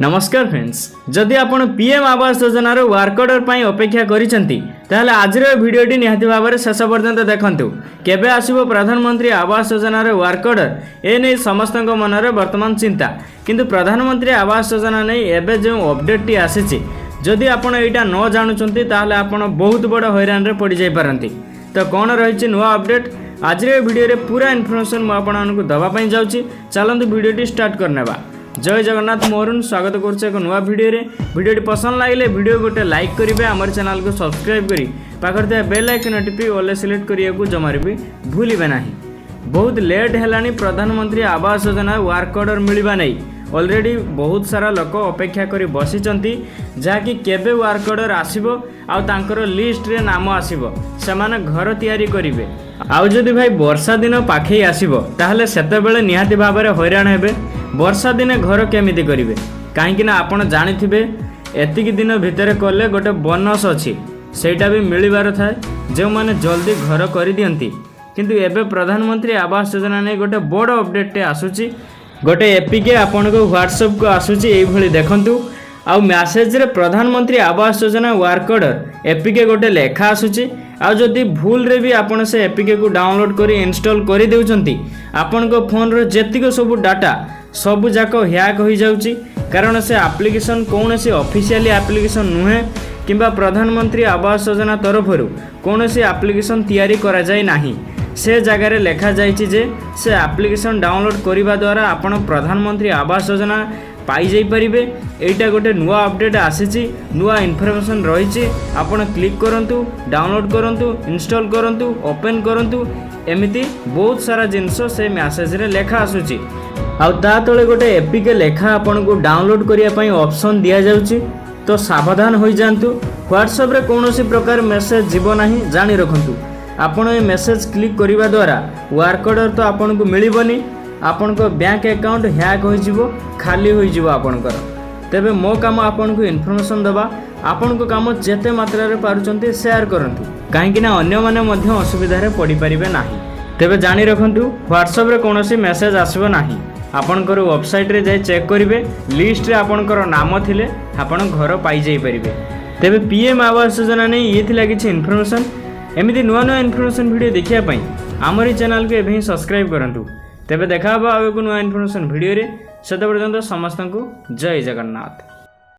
ନମସ୍କାର ଫ୍ରେଣ୍ଡସ୍, ଯଦି ଆପଣ ପିଏମ୍ ଆବାସ ଯୋଜନାର ୱାର୍କ ଅର୍ଡ଼ର ପାଇଁ ଅପେକ୍ଷା କରିଛନ୍ତି, ତାହେଲେ ଆଜିର ଏ ଭିଡ଼ିଓଟି ନିହାତି ଭାବରେ ଶେଷ ପର୍ଯ୍ୟନ୍ତ ଦେଖନ୍ତୁ। କେବେ ଆସିବ ପ୍ରଧାନମନ୍ତ୍ରୀ ଆବାସ ଯୋଜନାର ୱାର୍କ ଅର୍ଡ଼ର, ଏ ନେଇ ସମସ୍ତଙ୍କ ମନରେ ବର୍ତ୍ତମାନ ଚିନ୍ତା। କିନ୍ତୁ ପ୍ରଧାନମନ୍ତ୍ରୀ ଆବାସ ଯୋଜନା ନେଇ ଏବେ ଯେଉଁ ଅପଡ଼େଟ୍ଟି ଆସିଛି, ଯଦି ଆପଣ ଏଇଟା ନ ଜାଣୁଛନ୍ତି, ତାହେଲେ ଆପଣ ବହୁତ ବଡ଼ ହଇରାଣରେ ପଡ଼ିଯାଇପାରନ୍ତି। ତ କ'ଣ ରହିଛି ନୂଆ ଅପଡ଼େଟ୍, ଆଜିର ଏ ଭିଡ଼ିଓରେ ପୁରା ଇନଫର୍ମେସନ୍ ମୁଁ ଆପଣମାନଙ୍କୁ ଦେବା ପାଇଁ ଯାଉଛି। ଚାଲନ୍ତୁ, ଭିଡ଼ିଓଟି ଷ୍ଟାର୍ଟ କରିନେବା। ଜୟ ଜଗନ୍ନାଥ, ମୁଁ ଅରୁଣ, ସ୍ୱାଗତ କରୁଛି ଏକ ନୂଆ ଭିଡ଼ିଓରେ। ଭିଡ଼ିଓଟି ପସନ୍ଦ ଲାଗିଲେ ଭିଡ଼ିଓ ଗୋଟେ ଲାଇକ୍ କରିବେ। ଆମର ଚ୍ୟାନେଲକୁ ସବସ୍କ୍ରାଇବ୍ କରି ପାଖରେ ଥିବା ବେଲ୍ ଆଇକନ୍ ଟିପି ଅଲ୍ ସିଲେକ୍ଟ କରିବାକୁ ଜମାରେ ବି ଭୁଲିବେ ନାହିଁ। ବହୁତ ଲେଟ୍ ହେଲାଣି ପ୍ରଧାନମନ୍ତ୍ରୀ ଆବାସ ଯୋଜନା ୱାର୍କ ଅର୍ଡ଼ର ମିଳିବା ନେଇ। ଅଲରେଡ଼ି ବହୁତ ସାରା ଲୋକ ଅପେକ୍ଷା କରି ବସିଛନ୍ତି, ଯାହାକି କେବେ ୱାର୍କ ଅର୍ଡ଼ର ଆସିବ ଆଉ ତାଙ୍କର ଲିଷ୍ଟରେ ନାମ ଆସିବ, ସେମାନେ ଘର ତିଆରି କରିବେ। ଆଉ ଯଦି ଭାଇ ବର୍ଷା ଦିନ ପାଖେଇ ଆସିବ, ତାହେଲେ ସେତେବେଳେ ନିହାତି ଭାବରେ ହଇରାଣ ହେବେ। ବର୍ଷା ଦିନେ ଘର କେମିତି କରିବେ? କାହିଁକି ନା ଆପଣ ଜାଣିଥିବେ, ଏତିକି ଦିନ ଭିତରେ କଲେ ଗୋଟେ ବୋନସ୍ ଅଛି, ସେଇଟା ବି ମିଳିବାର ଥାଏ ଯେଉଁମାନେ ଜଲ୍ଦି ଘର କରିଦିଅନ୍ତି। କିନ୍ତୁ ଏବେ ପ୍ରଧାନମନ୍ତ୍ରୀ ଆବାସ ଯୋଜନା ନେଇ ଗୋଟେ ବଡ଼ ଅପଡ଼େଟ୍ଟେ ଆସୁଛି। ଗୋଟେ ଏପିକେ ଆପଣଙ୍କ ହ୍ୱାଟ୍ସଆପ୍କୁ ଆସୁଛି ଏଇଭଳି, ଦେଖନ୍ତୁ। ଆଉ ମ୍ୟାସେଜରେ ପ୍ରଧାନମନ୍ତ୍ରୀ Awas Yojana work order APK ଗୋଟେ ଲେଖା ଆସୁଛି। ଆଉ ଯଦି ଭୁଲରେ ବି ଆପଣ ସେ ଏପିକେକୁ ଡାଉନଲୋଡ଼୍ କରି ଇନଷ୍ଟଲ୍ କରିଦେଉଛନ୍ତି, ଆପଣଙ୍କ ଫୋନ୍ର ଯେତିକ ସବୁ ଡାଟା ସବୁ ଯାକ ହ୍ୟାକ୍ ହୋଇଯାଉଛି। କାରଣ ସେ ଆପ୍ଲିକେସନ୍ କୌଣସି ଅଫିସିଆଲି ଆପ୍ଲିକେସନ୍ ନୁହେଁ କିମ୍ବା ପ୍ରଧାନମନ୍ତ୍ରୀ ଆବାସ ଯୋଜନା ତରଫରୁ କୌଣସି ଆପ୍ଲିକେସନ୍ ତିଆରି କରାଯାଇ ନାହିଁ। ସେ ଜାଗାରେ ଲେଖାଯାଇଛି ଯେ ସେ ଆପ୍ଲିକେସନ୍ ଡାଉନଲୋଡ଼୍ କରିବା ଦ୍ୱାରା ଆପଣ ପ୍ରଧାନମନ୍ତ୍ରୀ ଆବାସ ଯୋଜନା ପାଇଯାଇପାରିବେ। ଏଇଟା ଗୋଟେ ନୂଆ ଅପଡ଼େଟ୍ ଆସିଛି, ନୂଆ ଇନଫର୍ମେସନ୍ ରହିଛି। ଆପଣ କ୍ଲିକ୍ କରନ୍ତୁ, ଡାଉନଲୋଡ଼୍ କରନ୍ତୁ, ଇନଷ୍ଟଲ୍ କରନ୍ତୁ, ଓପେନ୍ କରନ୍ତୁ, ଏମିତି ବହୁତ ସାରା ଜିନିଷ ସେ ମ୍ୟାସେଜରେ ଲେଖା ଆସୁଛି। ଆଉ ତା ତଳେ ଗୋଟେ ଏପିକେ ଲେଖା ଆପଣଙ୍କୁ ଡାଉନଲୋଡ଼୍ କରିବା ପାଇଁ ଅପସନ୍ ଦିଆଯାଉଛି। ତ ସାବଧାନ ହୋଇଯାଆନ୍ତୁ। ହ୍ୱାଟ୍ସଆପ୍ରେ କୌଣସି ପ୍ରକାର ମେସେଜ୍ ଯିବ ନାହିଁ, ଜାଣି ରଖନ୍ତୁ। ଆପଣ ଏ ମେସେଜ୍ କ୍ଲିକ୍ କରିବା ଦ୍ୱାରା ୱାର୍କ ଅର୍ଡ଼ର ତ ଆପଣଙ୍କୁ ମିଳିବନି, ଆପଣଙ୍କ ବ୍ୟାଙ୍କ ଆକାଉଣ୍ଟ ହ୍ୟାକ୍ ହୋଇଯିବ, ଖାଲି ହୋଇଯିବ ଆପଣଙ୍କର। ତେବେ ମୋ କାମ ଆପଣଙ୍କୁ ଇନଫର୍ମେସନ୍ ଦେବା, ଆପଣଙ୍କ କାମ ଯେତେ ମାତ୍ରାରେ ପାରୁଛନ୍ତି ସେୟାର କରନ୍ତୁ, କାହିଁକିନା ଅନ୍ୟମାନେ ମଧ୍ୟ ଅସୁବିଧାରେ ପଡ଼ିପାରିବେ ନାହିଁ। ତେବେ ଜାଣି ରଖନ୍ତୁ, ହ୍ୱାଟ୍ସଆପ୍ରେ କୌଣସି ମେସେଜ୍ ଆସିବ ନାହିଁ। ଆପଣଙ୍କର ୱେବସାଇଟ୍ରେ ଯାଇ ଚେକ୍ କରିବେ, ଲିଷ୍ଟରେ ଆପଣଙ୍କର ନାମ ଥିଲେ ଆପଣ ଘର ପାଇଯାଇପାରିବେ। ତେବେ ପିଏମ୍ ଆବାସ ଯୋଜନା ନେଇ ଇଏ ଥିଲା କିଛି ଇନଫର୍ମେସନ୍। ଏମିତି ନୂଆ ନୂଆ ଇନଫର୍ମେସନ୍ ଭିଡ଼ିଓ ଦେଖିବା ପାଇଁ ଆମରି ଚ୍ୟାନେଲକୁ ଏବେ ହିଁ ସବସ୍କ୍ରାଇବ୍ କରନ୍ତୁ। ତେବେ ଦେଖା ହେବ ଆଉ ଏକ ନୂଆ ଇନଫର୍ମେସନ୍ ଭିଡ଼ିଓରେ। ସେତେ ପର୍ଯ୍ୟନ୍ତ ସମସ୍ତଙ୍କୁ ଜୟ ଜଗନ୍ନାଥ।